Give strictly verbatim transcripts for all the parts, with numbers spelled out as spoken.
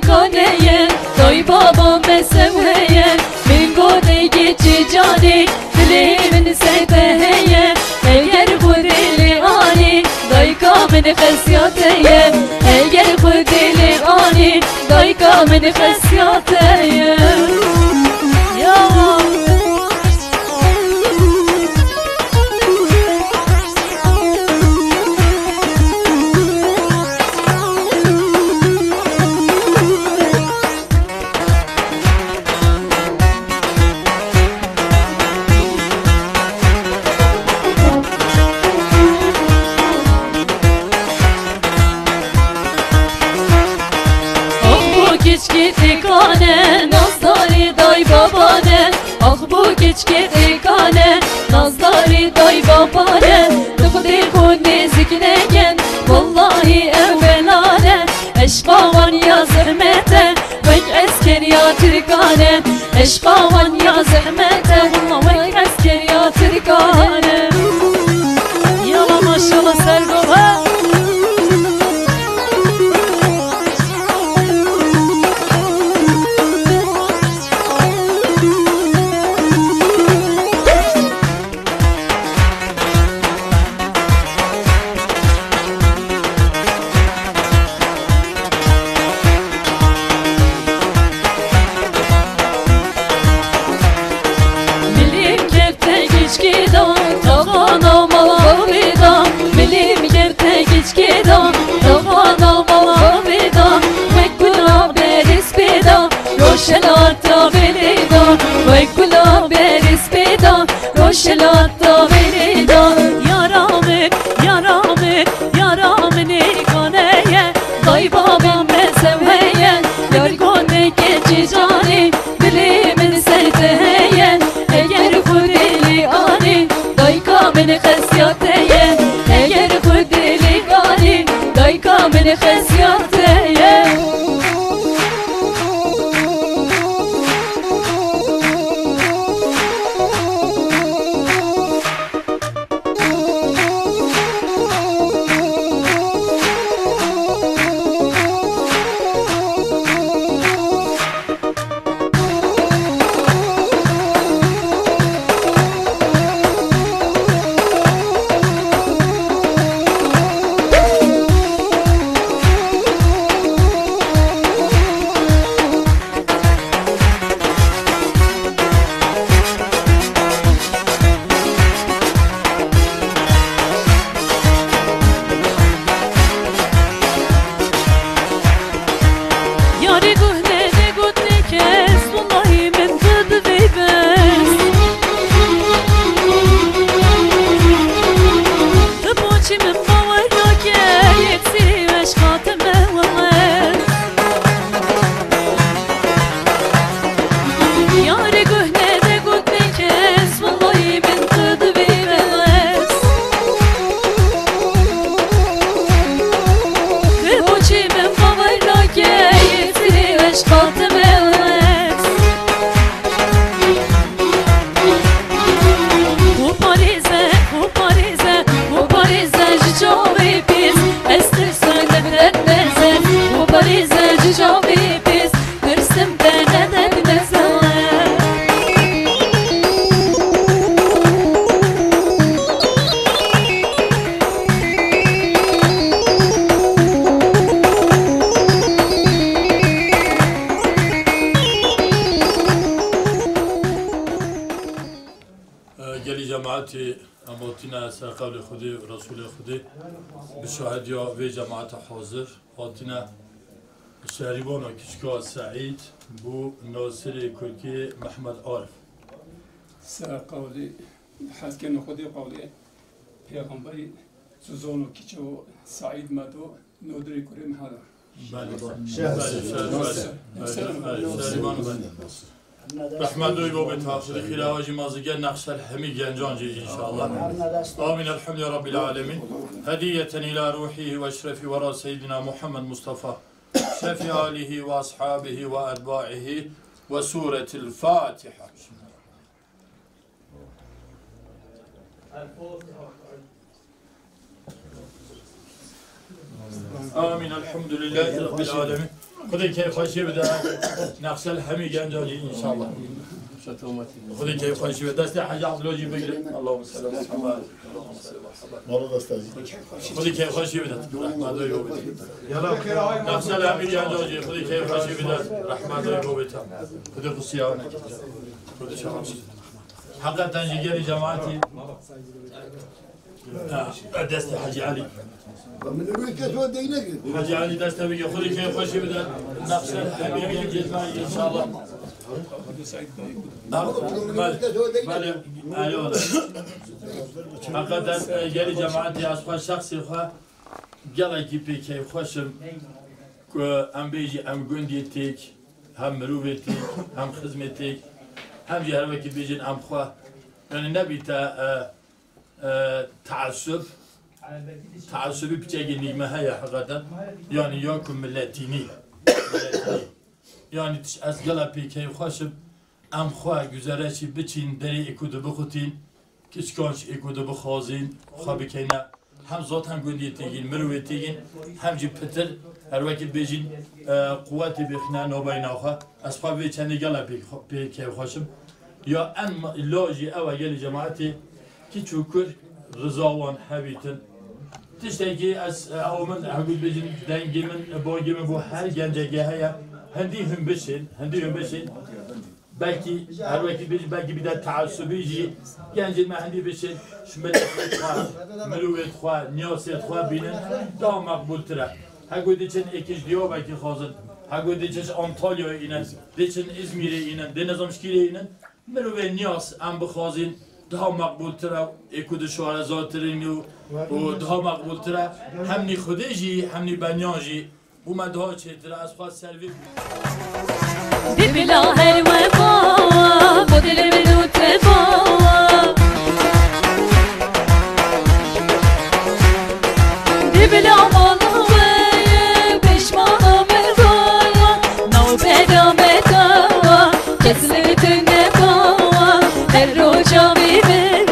Kane ye, day baba me sew heye, min got ey keçê canê, dilê min ser te heye, eger Xwedê lê anî, dayka min xesya te ye, eger Xwedê lê anî, dayka min xesya te ye. Ya. Ax bo keçikê têkane, nazdarê day babane. Ax bo keçikê têkane, nazdarê day babane. Tu Xwedê xwe nêzik neken, wellahî ew belane. Eşqa wan ya zehmet e, wek eskeriya Tirkan e. Eşqa wan ya zehmet e, wella wek eskeriya Tirkan e. Yala maşallah Sergo, ha. Milîm kevte keçikê da, taxana mala bavê da. Milîm kevte keçikê da, taxana mala bavê da. Wek gula berê spê da, roşelata belê da. Wek gula berê spê da, roşelata belê da. Yara min, yara min, yara min ê kaneye. Day baba me sew heye, yar got ey keçê canê, dilê min ser te heye. Eger Xwedê lê anî, dayka min xesya te ye. Eger Xwedê lê anî, dayka min xesya te ye. Yarê guh nede got nêkes, wellahî min tu divê bes. Tu boçî min bawer nake, yek sîrî weş xatime wes. Yarê guh nede got nêkes, wellahî min tu divê bes. Ti boçî min bawer nake, yê sirê weş xatime wes. Xwe parêze, xwe parêze, xwe parêze ji çavê pîs. Ez tirsim te nede neze, xwe parêze ji çavê pîs. Tirsim te nede neze. Gelî cemaetê em hatine ser qewlê Xwedê û Resûlê Xwedê bi şahidiya vê cemaeta hazir. Hatine şerîbana kiçika Seîd bû Nasirê Kurkê Mehmed Arif. Ser qewlê, hezkên Xwedê qewlê Pêxemberî, Suzano kiço Seîd Medo, Nodirê Kurê Mehmed Arif. Belê. Şer. Belê, şer, belê. Belê, belê. Şerîbana belê. Rehmet doy bobê taxirî xîra wajî mazî gel nexşel hemî gencan jî înşallah. Amîn, elhamdülillah rabbil alemin. Hediyeten ila ruhihi ve eşrefi vera seyyidina Muhammed Mustafa. Şefi alihi ve ashabihi ve etbaihi ve suretil Fatiha. Amîn, elhamdülillah rabbil alemin. Xwedê keyfxweşiyê bide. Nexsel hemî genca jî înşallah. Xwedê keyfxweşiyê bide. Destê Hecî Abdullah jî bigrin. Allahümme salli ve sellem. Mala destê. Xwedê keyfxweşiyê bide. Rehma doy bobê. Nexsel hemî genca jî. Xwedê keyfxweşiyê bide. Rehma doy bobê. Xwedê qusiya neke. Xwedê şaham. Heqeten jî gelî cemaetî. Ha, destê Hecî Elî. Hecî Elî destê bike, Xwedê keyfxweşî bide. Nexsel hemî gencê me înşallah. Belê, belê, eyvallah. Heqeten, e, gelî cemaetê ez xwe şexsê xwe gelekî pê keyfxweş im ku em bêjî em gundê têk, hem mirovê têk, hem xizmê têk, hem jî her wekî bêjin em xwe, yani nebîte, e, E, teessub, teessubî piçekî nîgme heye heqeten. Yani ya ku miletînî, miletînî. Yani tiş ez gela pê keyfxweş im, em xwe guzereşî biçîn derê ê ku dibixutîn, kiçkan jî ê ku dibixwazîn, xwe bikeyne. Hem zaten gundiyê têgîn, mirovê têgîn, hem jî pitir, her wekî bêjîn, e, quwetê bêxîne navbeyna xwe. Ez xwe vê çendê gela pê, pê keyfxweş im. Ya en ma-, la jî ew e gelê cemaetê, kiç û kur riza wan hebîtin. Tiştekî ez, e, ew min, hegût bêjin, dengê min, e, bangê min bo her gencekê heye. Hindî hûn bişên, hindî hûn bişên. Belkî her wekî bêjin, belkî bide teessubî jî. Gencên me hindî bişên, ji miletê xwe, mirovê xwe, niyasê xwe bînin, daha meqbûltir e. Hegût diçin êkî ji Diyarbekirê xwazin, hegût diçin ji Antalyayê înin, diçin Îzmîrê înin, dê nizam ji kîrê înin. Mirovê niyas em bixwazîn, daha meqbûltir e, ê ku di şarezatirin û, û daha meqbûltir e. Hemnî Xwedê jî, hemnî benyan jî, û me daha çêtir e, ez xwe ser vê. Di bila her wefa, bo dilê min û tefa. Di bila mala we ye, pêşmana me daya, navbera me daya, kes li tu nedawa, her roja wî min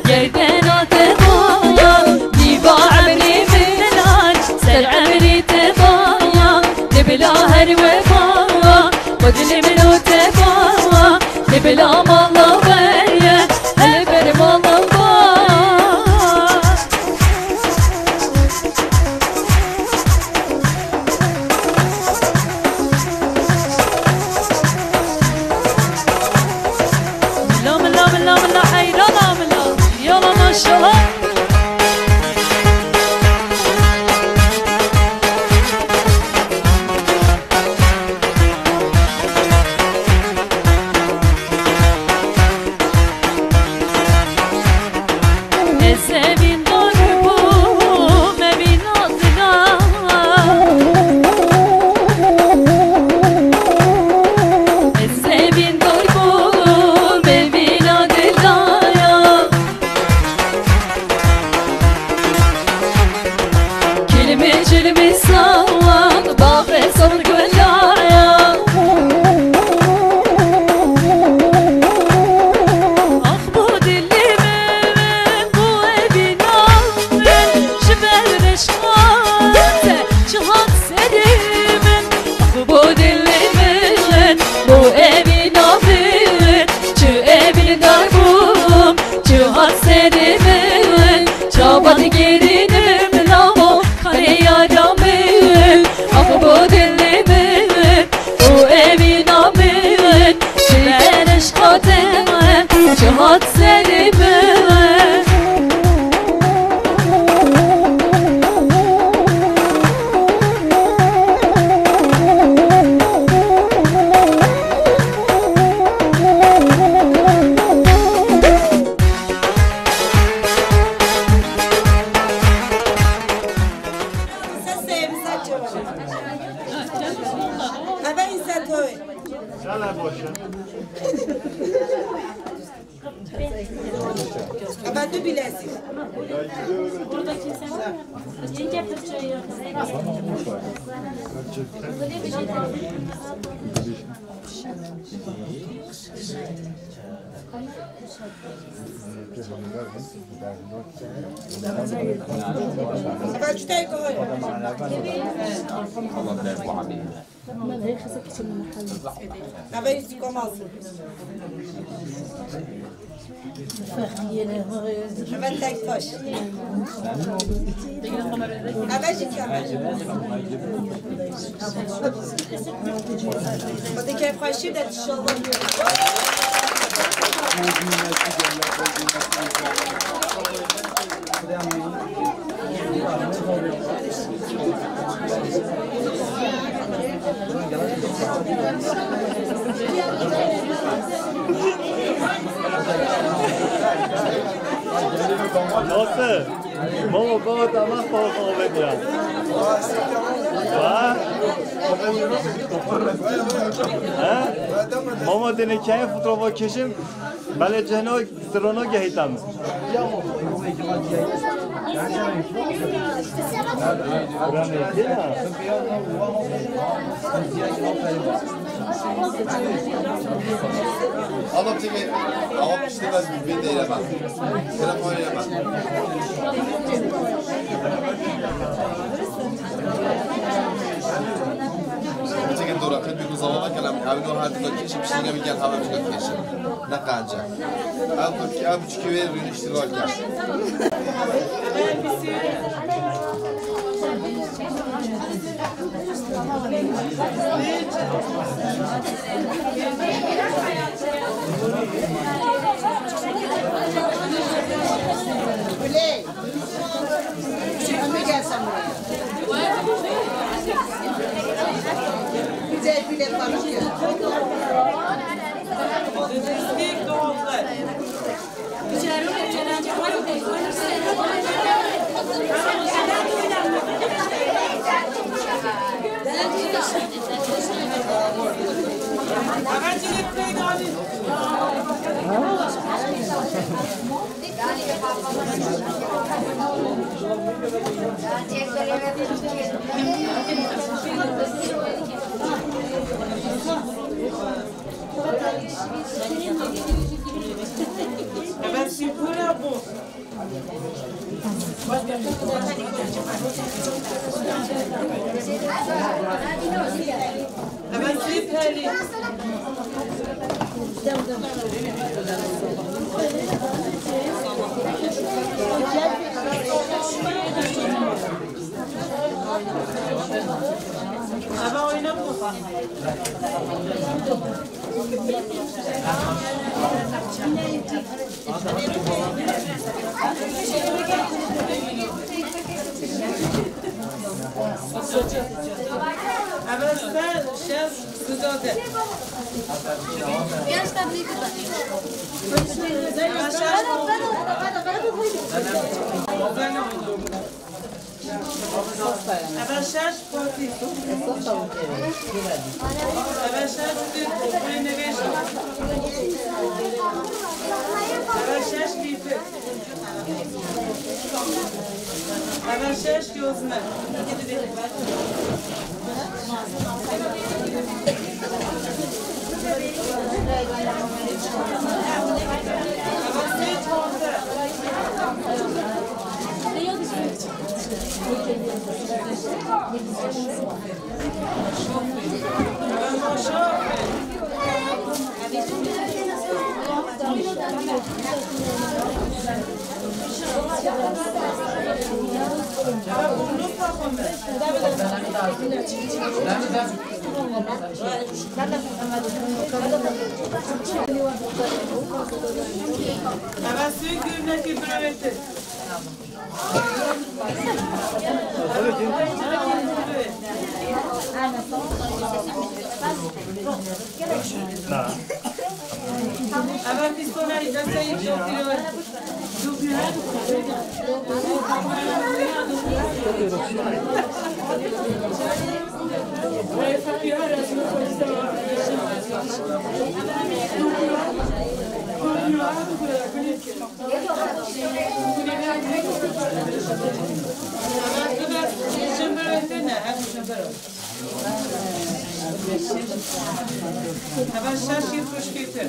gerdena te daya, nîva emrê min ser emrê te daya, di bila her wefa, xwe dilê min û tefa, di bila mala we ye, her ber mala we. Mila, mila, mila, mila, heyrana mila. Yala maşallah. Ez evîndar bûm, evîna dila. Ez evîndar bûm, evîna dilaya. Kilmê cilmê sawan, baxê sor gulaya. Ax bo dilê min, bo evîna min, ji ber eşqa te çi hat serê min. Ax bo dilê min, bo evîna min, çi evîndar bûm, çi hat serê min. Çawa digirînim lamo, kanê yara min. Ax bo dilê min, bo evîna min, ji ber eşqa te çi hat serê min. Eve înse toy. Eve tu bilezî. Eve çi tey goy. Nebe yüzük olmaz. Hemen tek taş. Hemen jî kemer. Hadi keyf xweşî de inşallah. Nasıl? Mama, baba, tamam, tamam, tamam, ya. Ha? Ha? Mama, dene keyif fotoğrafı keşim. Bale cehno, sırrını gehitam. Ama çekil, ama işte ben bir de yemem. Telefon yemem. Çekil, dur, akıl bir kuzama bak, kelam. Abi, o hadi bak, keşim, bir şey gel, hava bir keşim. Ne kanca. Abi, bu ki, abi, çünkü verir, işte bak ya. Play. Sen bile bana. Hemen sîpûna bû. Hemen sîp herî. Hemen oyna bû. Eve ser şev suda de. Eve şev. Eve şeş Fatî. Eve şeş Tî. Eve şeş Tî. Eve şeş Lîfik. Eve şeş Yozme. Eve sê Taze. Eve sê gülmekî birevêtir. Heval şaş yê xweşkêtir.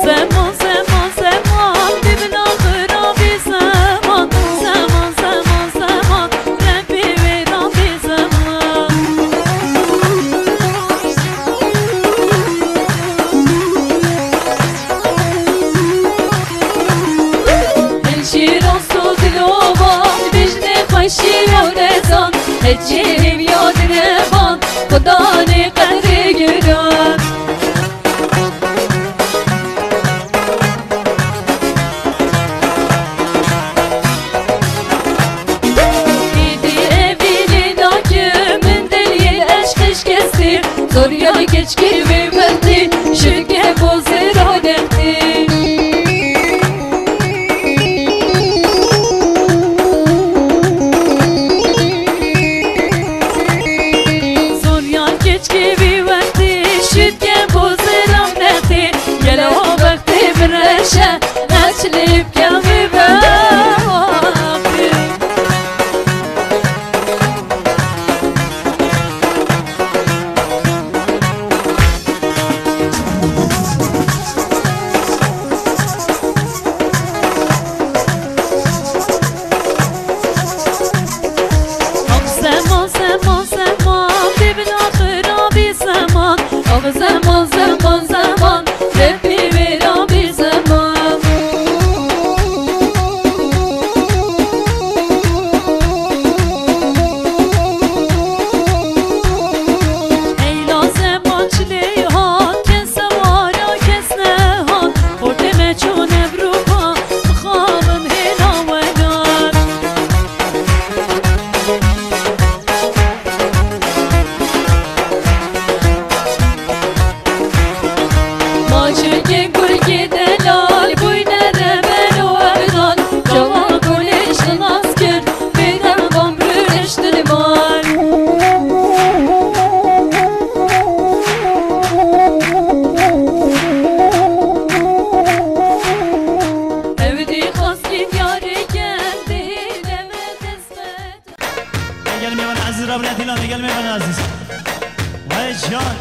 Zeman, zeman, zeman, bibin axira vî zeman. Zeman, zeman, zeman, Rebbî wêran vî zeman. Hin şîr û dilovan, bijnê xweşî û rezan, hecî hêviya dinevan, xudanê qedrê giran. Îdî evînê nake min dilî eşqê şikestî, zor ya keçkê wê wextî, şike pozê radextî. Zor ya keçkê wî wextî, şike pozê radextî, gelo wextê bireşe, eçlî bike wî wextî. Zeman, zeman, zeman, bibin axira vî zeman. Ax zeman, zeman, zeman, Rebbî wêran vî zeman. Eyla zeman çilê hat, kes ewara kes nehat. Ortê me çûn Ewropa, mixabin hêla welat. Ma çekê kurkê delal, bûyne reber û erdal, çawa kulê şinas kir, bêdem van biriştin mal. Ew dî xwestin yarê ken, dê deme dest. Gel mêvan ezîz, rabine dîlan, gel mêvan ezîz. Hey can.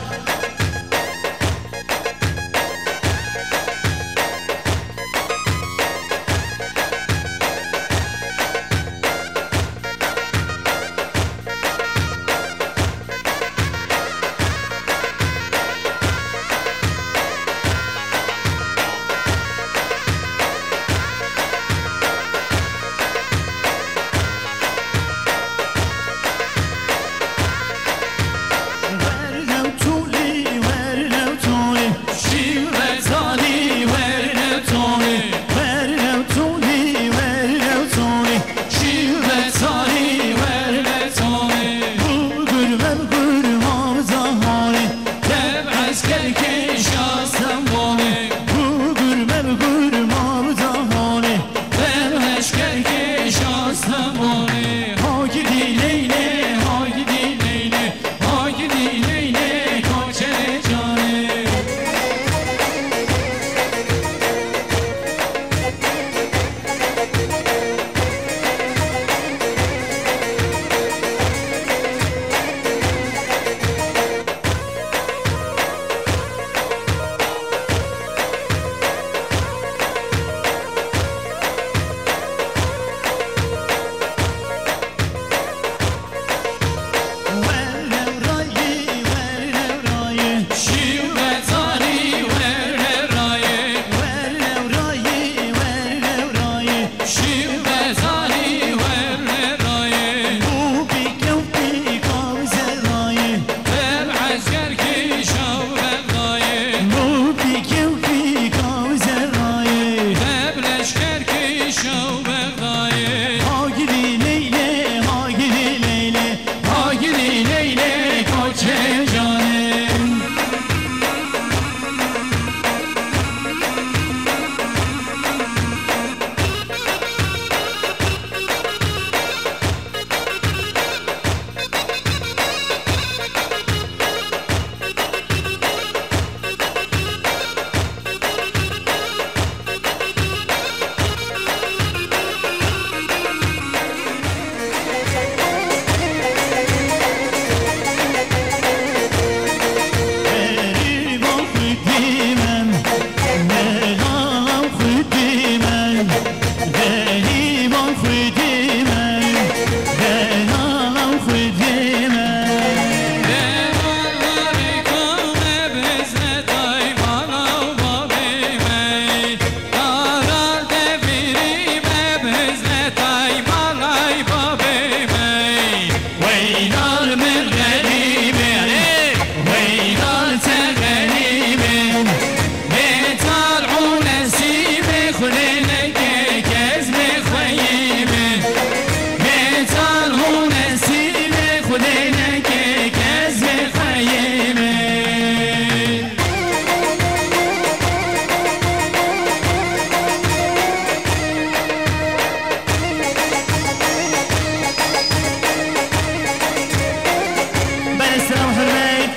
Belê selam hurmet.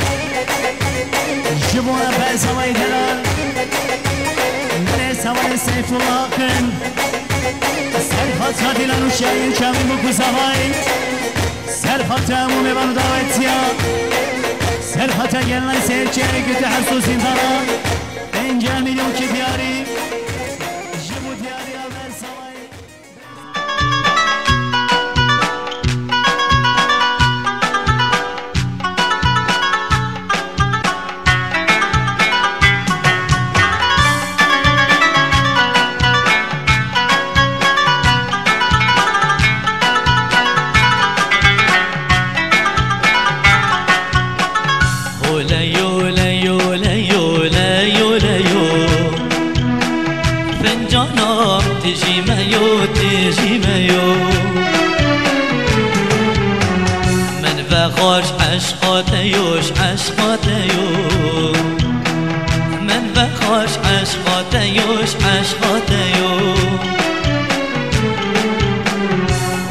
Ji bo bersamayî delal. Belê sevalê Seyfullah Akın. Serhat Hadilan û Şahin Çamî Bukuzavay. Serhat Emû Mevan Dawetiya. Serhat Gelnay Seyirçiyarê Götü Hersu Zindana. Pêncî milyon ki diyarî. Ji bo diyariya bersamayî. Ho leyo, leyo, leyo, leyo, leyo. Fincana min tijî me yo, tijî me yo. Min vexweş eşqa te yo, eşqa te yo. Min vexweş eşqa te yo, eşqa te yo.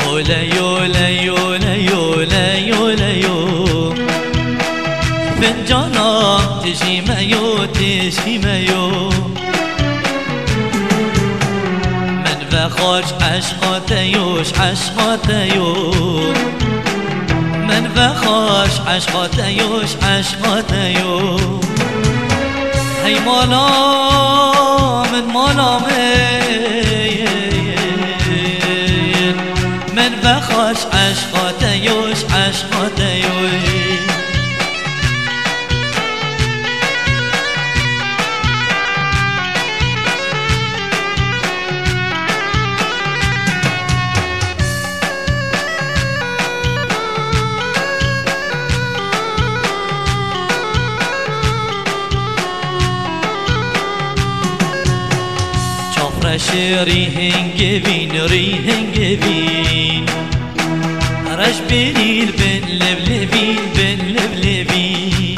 Ho leyo, leyo, leyo, leyo, leyo. Fincana tijî me yo, tijî me yo. Min vexweş eşqa te yo, eşqa te yo. Min vexweş eşqa te yo, eşqa te yo. Hey mala min, mala min. Min vexweş eşqa te yo, eşqa te yo. Çafreşê rî hingevîn, rî hingevîn. Reş berîl bin levlevîn, bin levlevîn.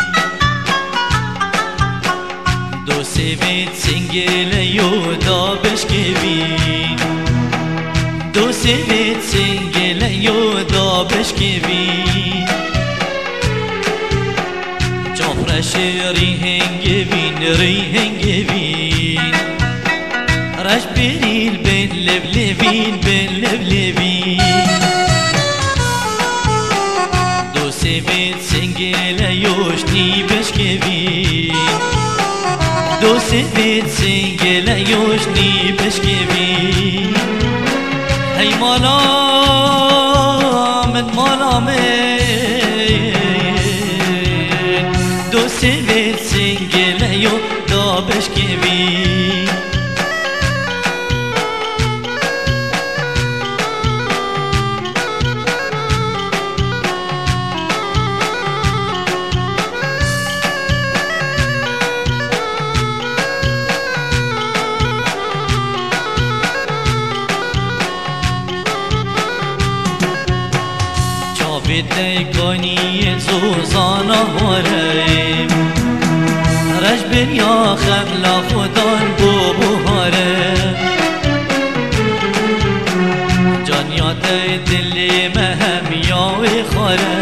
Dosê vê singêle yo da beşkevîn. Dosê vê singêle yo da beşkevîn. Çafreşê rî hingevîn, rî hingevîn. Reş berîl bin levlevîn, bin levlevîn. Dosê vê singêle yo ji nî beşkevîn. Dosê vê singêle yo ji nî beşkevîn. Hey mala min, mala min. Dosê vê singêle yo da beşkevîn. Çavê te kaniyê zozana hore. Reş beriya xemla xudan bo buhare. Canya te dilê me hem ya wê xare.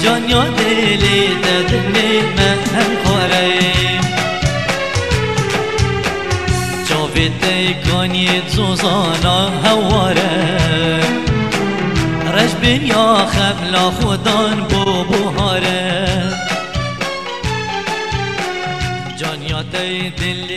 Canya dilê te dilê me hem xare. Çavê te kaniyê zozana heware. Reş beriya xemla xudan bo buhare. Canya te dilê